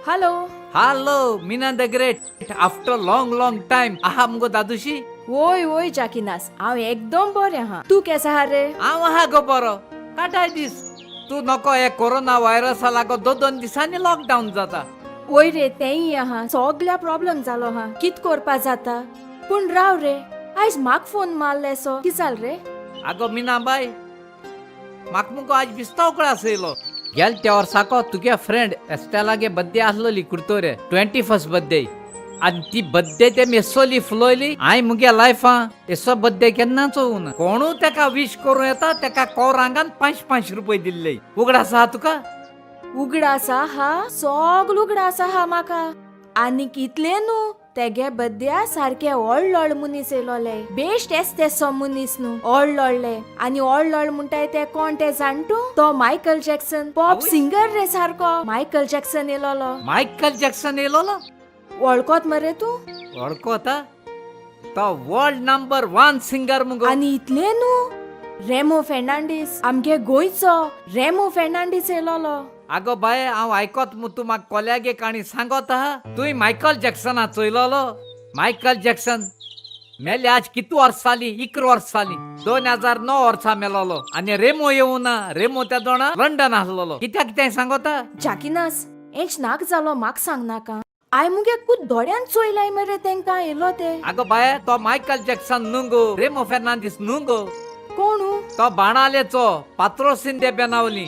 Hello Hello Meena the great, after long long time. आहा मुगो दादूशी? वोय वोय जाकिनास, हांव एकदम बरें आहा. तूं केसो आहा रे? हांव आहा गो बरो. काटाय दीस तूं नको हे कोरोना व्हायरसा लागो दोन दोन दिसांनी लॉकडावन जाता. वय रे, तेंय आहा. सगल्या प्रॉब्लम जालो आहा. कित करपा जाता? पूण राव रे, आयज म्हाक फोन मारलेसो, कित जाल रे? आगो मीना बाय, म्हाका मुगो आज बिस्ताव कळास येयलो. गेल त्या वर्साको तुगे फ्रेंड एस्टेलागे बड्डे आसलोली कुर्तोरे, 21st birthday. आनी ती बड्डे ते एसोली फुलोयली. हांवें मुगे लायफां एसो बड्डे केन्ना चोवना. कोणू तेका विश करूं येता, तेका कोरांगान 5-5 रुपये दिल्ले. उगडास आहा तुका? उगडास आहा, सगलो उगडास आहा म्हाका. आनीक इतलें न्हू, तेगे बद्या सारके व्हड व्हड मनीस येयलोले. बेश्ट एस तेसो मनीस न्हू, व्हड व्हडले. आनी व्हड व्हड म्हणटाय ते कोण ते जाण तूं? तो मायकल जॅक्सन, पॉप आवय. सिंगर रे सारको, मायकल जॅक्सन येयलोलो. मायकल जॅक्सन येयलोलो? वळखोत मरे तूं? वळखोता, तो वर्ल्ड नंबर 1 सिंगर मुगो. आनी इतलें न्हू, रेमो फेर्नांडीस, आमगे गोंयचो रेमो फेर्नांडीस येयलोलो. आगो बाये, हांव आयकोत मु, तूं म्हाका कोल्यागे काणी सांगत आहा. तुवें मायकल जॅक्सना चोयलोलो? मायकल जॅक्सन मेले आज कितू वर्स जालीं? 11 वर्स जालीं. 2009 वर्सा मेलोलो. आनी रेमो येवना? रेमो त्या दोणा लंडन आसलोलो. कित्याक तें सांगता? जाकिनास, हेंच नाक जालो, म्हाका सांगनाका. I मुगे कूद दोळ्यान चोयलाय मरे तेंकां येयलो ते. आगो बाये, तो मायकल जॅक्सन न्हू गो, रेमो फेर्नांदीस न्हू गो. कोणू? तो बाणालेचो पात्रोसिन दे बेनावली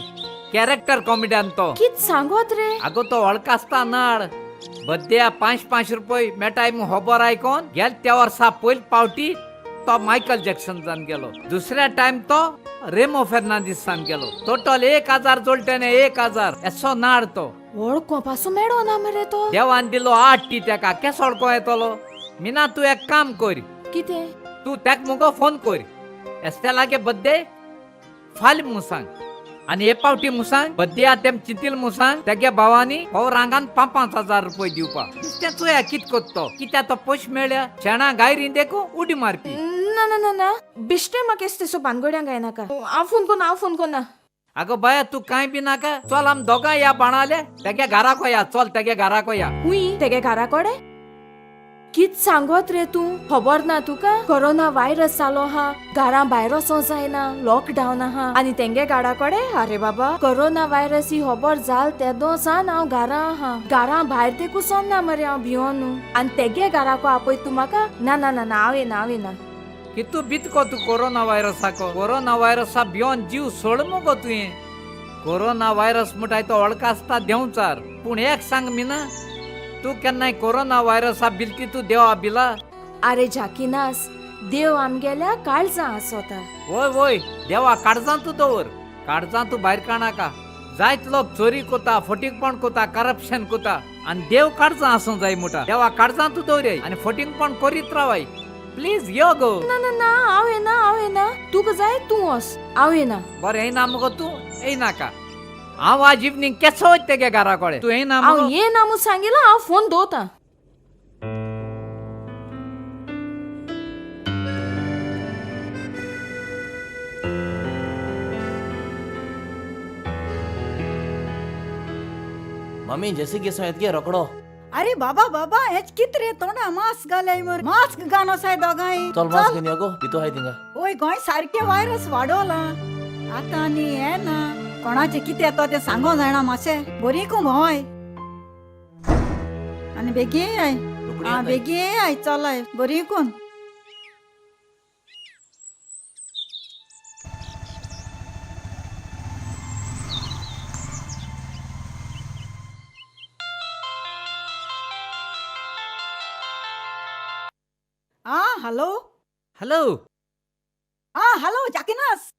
कॅरेक्टर कॉमेडियन तो. कित सांगोत रे? अगो, तो वळखासता नाड. बद्या 5-5 रुपये मेटाय मु खबर आयकोन गेल त्या वर्सा पयले पावटी तो मायकल जॅक्सन जावन गेलो, दुसऱ्या टायम तो रेमो फेर्नांदीस जावन गेलो. टोटल 1000 जोडटेने, 1000. एसो नाड तो. वळखो पासून मेळो ना मरे तो. देवान दिलो आठ टी तेका, केसो वळखो येतलो? मिना, तूं एक काम कर. कितें? तूं तेक मुगो फोन कर, एस्तेलागे बड्डे फाल्यां म्हूण सांग. आनी हे पावटी म्हूण सांग, बड्डे तेम चिंतील म्हूण सांग. तेगे भावांनी हो रांगान 5-5 हजार रुपये दिवपा. तें चोया कित कोत्तो तो. कित्याक तो पयशे मेळ्ळ्या शेणा गायरी देखू उडी मारपी. ना ना ना ना, बिश्टे म्हाका एस तेसो भानगड्यांक गायनाका. हांव फोन कोन्ना, हांव फोन कोन्ना. आगो बाया, तूं कांय बी नाका. चल, आम दोगांय या बाणाले तेगे घराक या. चल, तेगे घराक या. हुंय तेगे घरा कोडे? कित सांगोत रे तूं? खबर ना तुका, कोरोना व्हायरस जालो आहा, घरा भायर वचों जायना, लॉकडावन आहा, आनी तेंगे घरा कडेन? अरे बाबा, कोरोना व्हायरस ही खबर जाल तेदो सान हांव घरा आहा. घरा भायर तेकू ना मरे हांव भियोन. आनी तेगे घराको आपय तूं म्हाका? ना ना ना ना, हांव येना, हांव येना. की तूं बितको तूं कोरोना व्हायरसाको? कोरोना व्हायरसा भियोन जीव सोड मुगो तुवें. कोरोना व्हायरस म्हणटाय तो वळखासता देंवचार. पूण एक सांग मिना, तूं केन्नाय कोरोना व्हायरसा बिलती तूं देवा बिला? अरे जाकिनास, देव आमगेल्या काळजां आसोता. वय वय, देवा काळजां तूं दवर, काळजां तूं भायर काडनाका. जायत लोक चोरी कोता, फटींगपण कोता, करप्शन कोता, आनी देव काळजां आसूं जाय म्हणटा. देवा काळजां तूं दवराय आनी फटींगपण करीत रावाय. प्लीज यो गो. ना ना ना, हांव येना, हांव येना. तुका जाय तूं वस, हांव येना. बरें, येयना मुगो तूं, येयनाका. हांव आज इवनींग केसो वयता तेगे घरा कडेन. तूं येयना हांव मुगो? येना म्हूण सांगिलां, हांव फोन दवरता. मम्मी, जैसे की येत गे रोकडो. अरे बाबा बाबा, हेच कित रे, तोंडा मास्क घालाय मरे. मास्क घाल साय दोगांय. चल, मास्क घेवन यो गो, भितू हाय थिंगा. ओय, गोंय सारकें व्हायरस वाडोला आतां. आनी हे ना, कोणाचें कितें येता तें सांगो जायना. मातशें बरी कूं भोंवाय आनी बेगीन याय. रोकडी आं. येताय. बेगीन याय, चलाय बरी कून. आं, हॅलो. हॅलो. आं, हॅलो जाकिनास,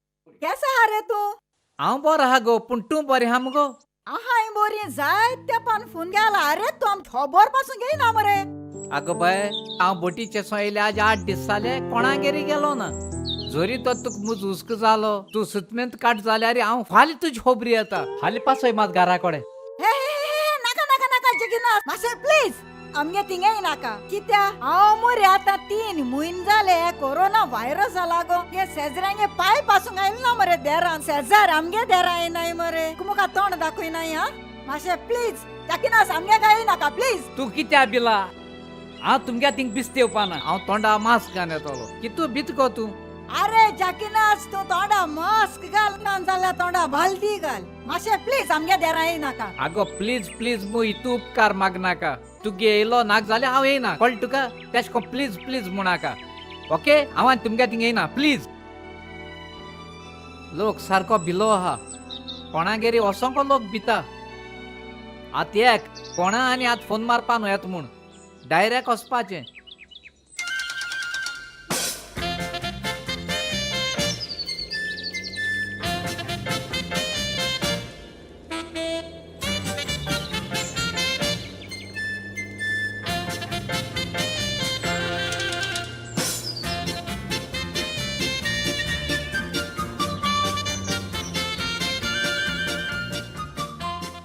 केसो आहा रे तूं? हांव बरो आहा गो, पूण तूं बरें आहा मुगो? आहाय बोरी. जायते तेंपान फोन गेला. अरे, तूं आम खबर पासून घेयना मरे. आगो बाय, हांव बोटीचे येयले आज 8 दीस जाले, कोणागेर गेलो ना. जरी तो तुका मुज हुस्को जालो, तूं सुतमेंत काट जाल्यार हांव फाल्यां तुजी खबरी येता. फाल्यां पासय मात घरा कडेन. हे हे हे, हे, नाका नाका नाका जाकिनास, मातशें प्लीज आमगे थिंगाय नाका. कित्या हांव मरे आतां 3 म्हयने जाले कोरोना व्हायरस जाला गो. हे शेजऱ्यांगे पांय पासून आयले ना मरे देरान. शेजार आमगे देरा येनाय मरे, मुका तोंड दाखयनाय. हा. मातशें प्लीज जाकिनास आमगे काय नाका प्लीज. तूं कित्या बिला? हांव तुमगे थिंग बिस्त येवपाना. हांव तोंडा मास्क घालून येतलो. कितू भीत गो तूं? अरे जाकिनास, तूं तोंडा मास्क घाल ना जाल्यार तोंडा बालदी घाल. मातशें प्लीज आमगे देरा येयनाका. आगो प्लीज प्लीज मु इतू उपकार मागनाका. तुगे येयलो नाक जाल्यार हांव येयना, कळ्ळें तुका? तेश कोन प्लीज प्लीज म्हणनाका, ओके? हांव आनी तुमगे थिंग येयना प्लीज. लोक सारको भिलो आहा, कोणागेरी वचोंको लोक भिता. आतां एक कोणा आनी आतां फोन मारपा न्हू येता म्हूण, डायरेक्ट वचपाचें.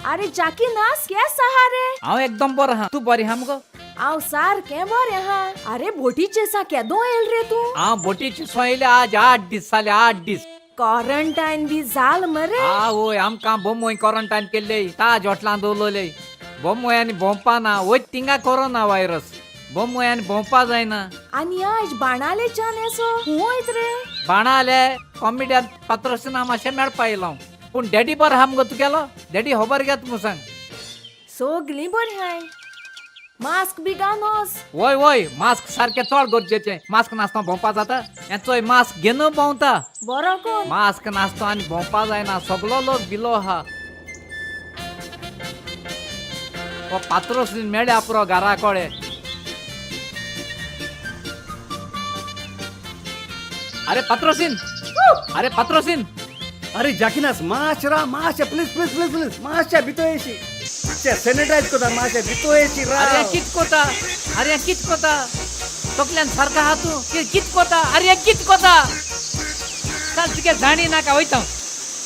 अरे जाकी नास, केस आहा रे? हांव एकदम बरो आहा, तूं बरी आहा मुगो? हांव सारकें बरें आहा. अरे बोटीचे सा केदो येयल रे तूं? हांव बोटीची सोयले आज 8 दीस जाले, 8 दीस. क्वॉरंटायन बी जाल मरे? हा वय, आमकां बोमोय क्वॉरंटायन केल्ले, ताज हॉटलां दवरलोले. बोमोय आनी भोंवपा ना, वयत थिंगा कोरोना व्हायरस. बोमोय आनी भोंवपा जायना. आनी आज बाणालेच्यान येसो खूंय वयत रे? बाणाले कॉमेडियन पात्रोसिना मातशें मेळपा येयलो हांव. पूण डॅडी बरो आहा मुगो तुगेलो? डॅडी खबर घेत मुगो सांग. सगलीं बरीं हाय. मास्क बी घालून. वय वय, मास्क सारकें चड गरजेचें. मास्क नासतना भोंवपा जाता? हें चोय मास्क घेवन भोंवता. बरो कोन. मास्क नासतो आनी भोंवपा जायना, सगलो लोक भिलो आहा. हो पात्रोस मेळ्या पुरो घरा कडेन. अरे पात्रोसीन, अरे पात्रोसीन. अरे जाकिनास, माश रा माश, प्लीज प्लीज प्लीज प्लीज, माशा भितर येशी, सॅनिटायज करता, माशा भितर येशी. अरे राव. कित कोता? अरे कित कोता? तकल्यान सारका आहा तूं? कित कोता? अरे कित कोता? चल तुगे जाणी नाका, वयता.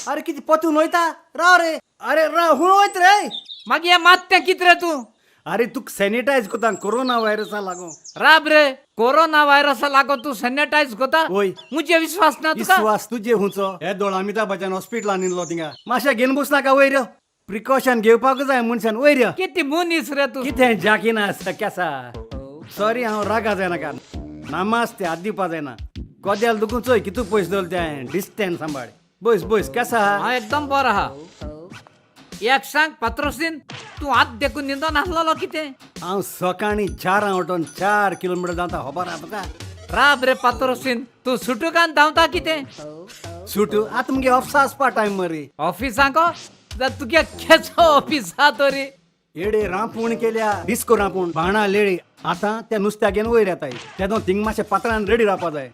अरे किती पतून वयता? राव रे, अरे राव, हुंय वयत रे? मागीर हें मात तें कित रे तूं? अरे तुका सॅनिटायज करता, कोरोना व्हायरसा लागून. राब रे, कोरोना व्हायरसा लागून तूं सॅनिटायज कोता? वय. मुझे विश्वास ना तुका. विश्वास तुजे हुंचो? हे दोळ अमिताभ बच्चन हॉस्पिटलान इल्लो थिंगा. मातशें घेवन बसनाका, वयर प्रिकॉशन घेवपाक जाय मनशान, वयर. किती मनीस रे तूं? कितें जाकिनास, केसा सॉरी, हांव रागा जायनाका. नामास्ते, हात दिवपा जायना. कदेल दुखून चोय कितू पयस दवरले तें, डिस्टन्स सांबाळ. बस बस, केसा? हांव एकदम बरो आहा. एक सांग पात्रोसीन, तूं हात देखून न्हिदोन आसलेलो कितें? हांव सकाळीं 4 उठोन 4 किलोमिटर धांवता, खबर आहा तुका? राब रे पात्रोसीन, तूं सुटूकान धांवता कितें? सुट आतां मुगे ऑफिसा वचपा टायम मरे. ऑफिसांक तुगे खेचो ऑफिस आहा तरी? येडे रांपूण केल्या, डिस्को रांपूण बाणा लेळी. आतां त्या नुस्त्या घेवन वयर येताय, तेदो थिंग मातशें पात्रान रेडी रावपा जाय.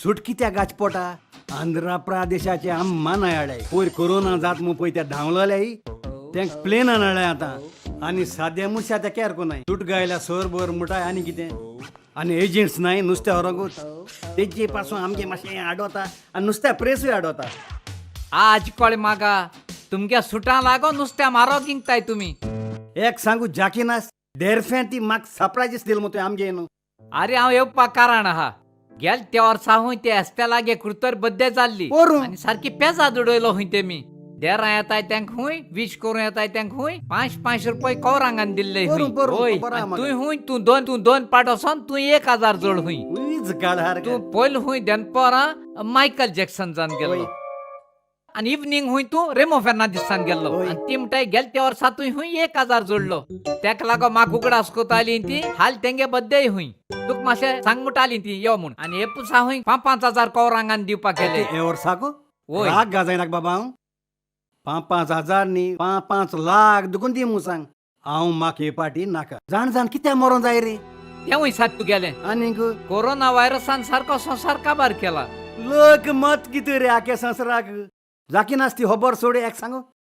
सूट कित्याक गाच पोटा? आंध्र प्रदेशाचे आम मानाय हाडल्याय. पयर कोरोना जात म्हूण पळय त्या धांवलोल्याय, तें प्लेनान हाडल्याय आतां. आनी साद्या मनशा त्या केर कोनाय सूट गायल्या सरभर मुठाय आनी कितें आनी एजंट्स नाय नुस्तें व्हरोंकूच. तेजे पासून आमगे मातशें आडवता आनी नुस्त्या प्रेसूय आडवता. आज कळ्ळें म्हाका, तुमगे सुटां लागो नुस्त्या मारो जिंकताय तुमी. एक सांगू जाकिनास, देरफें ती म्हाका सरप्रायजीस दिल मु तुवें आमगे न्हू. आरे हांव येवपाक कारण आहा, गेल त्या वर्सा हुंय ते एस्तेलागे कुर्तर बड्डे जाल्ली. पोरूं. आनी सारकी पेजा उडयलो हुंय तेमी. देरां येताय तेंक हुंय विश करूं येताय, तेंक हुंय 5-5 रुपये कवरांगान दिल्ले. पोरूं, हुंय पोरूं, वय. खबर आहा आनी म्हाका. तूं हुंय तूं दोन पाट वचोन तूं 1000 जोड हुंय. उईच गाढार. तूं पयलो हुंय दनपरां मायकल जॅक्सन जावन गेल्लो आनी इवनींग हुंय तूं रेमो फेर्नांदीसान गेल्लो. वय. आनी ती म्हणटाय गेल त्या वर्सा तूं हुंय 1000 जोडलो. तेका लागो म्हाका उगडास कोताली ती. हाल तेंगे बड्डेय हुंय तुका मातशें सांग म्हणटाली ती यो म्हूण. आनी हे पुसा हुंय 5-5 हजार कवरांगान दिवपाक गेले. हे वर्साक? वय. राग गाजयनाक बाबा, हांव 5-5 हजार न्ही, 5-5 लाख दुखून दी म्हूण सांग हांव. म्हाका हे पाटी नाका. जाण जाण कित्याक मरों जाय रे? तेंवूय सात तुगेलें. आनीक? कोरोना व्हायरसान सारको संवसार काबार केला. लोक मत कितें रे आख्या संवसाराक? जाकी नासती खबर सोड. एक सांगू,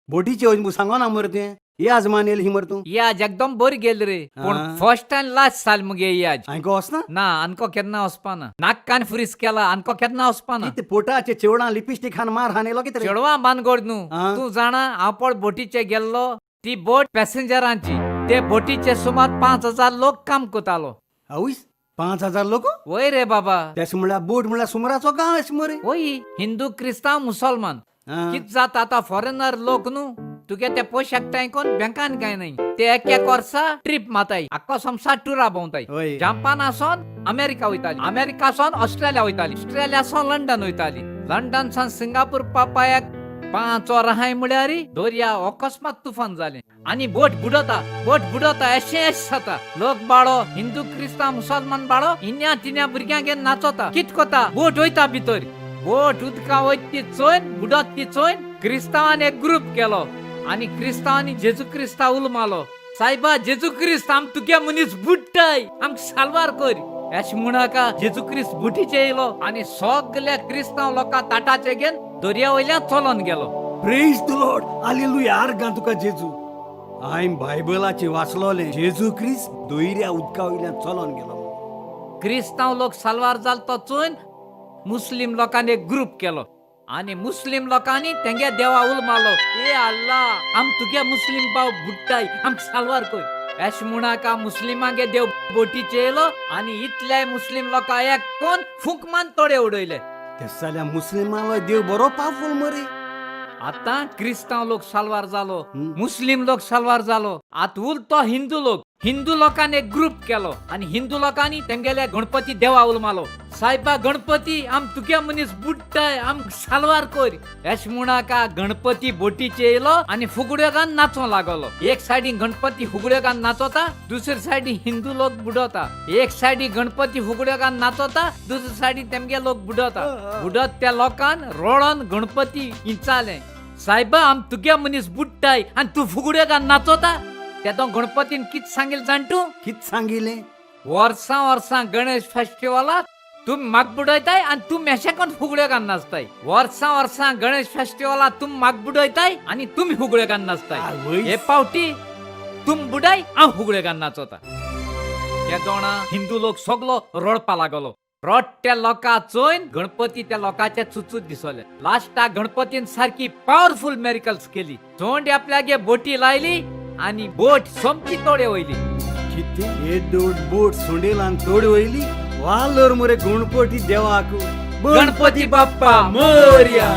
बोटीचे वच सांगो ना मरे तुवें, ही आजमान येयली ही मरे तूं. ही आज एकदम बरी गेली रे, पूण आं. फर्स्ट आनी लास्ट साल मुगे ही आज. हांवें वचना. ना, आनको केन्ना वचपाना. नाक्कान फ्रीज केला, आनको केन्ना वचपाना. कितें पोटाचे चेवडां लिपस्टिक खान मार खान येयलो कितें रे? चेडवां बानगोड न्हू. आं. तूं जाणा, हांव पळ बोटीचे गेल्लो, ती बोट पॅसेंजरांची. ते बोटीचे सुमार 5000 लोक काम करतालो. आवयस, 5000 लोक? वय रे बाबा. तेश म्हणल्यार बोट म्हणल्यार सुमराचो गांव येश मरे. वय, हिंदू, क्रिस्तांव, मुसलमान. आं. कित जाता आतां, फॉरेनर लोक न्हू. तुगे ते पयशे एकठांय कोन्न बँकान काय न्हय, ते एक एक वर्सा ट्रीप माताय, आख्खो संवसार टुरा भोंवताय. हय. जापानासून अमेरिका वयताली, अमेरिकासून ऑस्ट्रेलिया वयताली, ऑस्ट्रेलियासून लंडन वयताली, लंडन सावन सिंगापूर पापायाक 5 वरां हाय म्हळ्यार दर्या अकस्मात तुफान जालें आनी बोट बुडता, बोट बुडता अशें अशें जाता. लोक बाळो हिंदू क्रिस्तांव मुसलमान बाळो इन्या तिन्या भुरग्यांक घेवन नाचोता. कित कोता, बोट वयता भितर, बोट उदका वयत ती चोयन, बुडत ती चोयन क्रिस्तांवान एक ग्रुप केलो आनी क्रिस्तांवांनी जेजू क्रिस्ता उलो मारलो, सायबा जेजू क्रिस्त आम तुगे मनीस बुडटाय, आमकां साल्वार कर. अशें म्हणका जेजू क्रिस्त बोटीचेर येयलो आनी सगल्या क्रिस्तांव लोकां ताटाचे घेवन दर्या वयल्यान चलोन गेलो. प्रेज the Lord, hallelujah, आर्गां तुका जेजू. हांवें बायबलाचे वाचलोलें, जेजू क्रिस्त दोयऱ्या उदका वयल्यान चलोन गेलो. क्रिस्तांव लोक साल्वार जाल तो चोयन मुस्लीम लोकांनी एक ग्रुप केलो आनी मुस्लीम लोकांनी तेंगे देवा उलो मारलो, ए अल्ला आम तुगे मुस्लीम भाव बुडटाय, आमकां साल्वार कर. अशें म्हणका मुस्लिमांगे देव बोटीचेर येयलो आनी इतल्याय मुस्लीम लोकां एक कोन फूंक मान तोडे उडयले. तेस जाल्यार मुस्लिमांलो देव बरो पावफूल मरे. आतां क्रिस्तांव लोक साल्वार जालो, मुस्लीम लोक साल्वार जालो, आतां उरतो हिंदू लोक. हिंदू लोकांनी एक ग्रुप केलो आनी हिंदू लोकांनी तेंगेल्या गणपती देवा उलो मारलो, सायबा गणपती आम तुगे मनीस बुडटाय, आमकां साल्वार कर. अशें म्हणका गणपती बोटीचेर येयलो आनी फुगड्यो घालून नाचोंक लागलो. एक सायडीन गणपती फुगड्यो घालून नाचोता, दुसरे सायडीन हिंदू लोक बुडोता. एक सायडीन गणपती फुगड्यो घालून नाचोता, दुसरे सायडीन तेमगे लोक बुडोता. बुडत त्या लोकान रोळोन गणपती इंचालें, सायबा आम तुगे मनीस बुडटाय आनी तूं फुगड्यो घालून नाचोता. तेदो गणपतीन कित सांगिल जाण तूं? कित सांगिलें? वर्सां वर्सां गणेश फेस्टिवलाक तूं म्हाका बुडयताय आनी तूं मेशेकोन फुगड्यो घालून नाचताय. वर्सां वर्सां गणेश फेस्टिवलाक तूं म्हाका बुडयताय आनी तुमी फुगड्यो घालून नाचताय. आवयस. हे पावटी तूं बुडाय, हांव फुगड्यो घालून नाचोता. तेदोणा हिंदू लोक सगलो रडपा लागलो. रडट्या लोकां चोयन गणपती त्या लोकांचे चुचूत दिसले. लास्टाक गणपतीन सारकी पावरफुल मेरिकल्स केली. चोंड आपल्यागे बोटी लायली आनी बोट सोमती तोडे वयली. कितें येदोड बोट सोंडेलान तोड वयली, वालोर मरे गणपती देवाक. गणपती बाप्पा मोरया.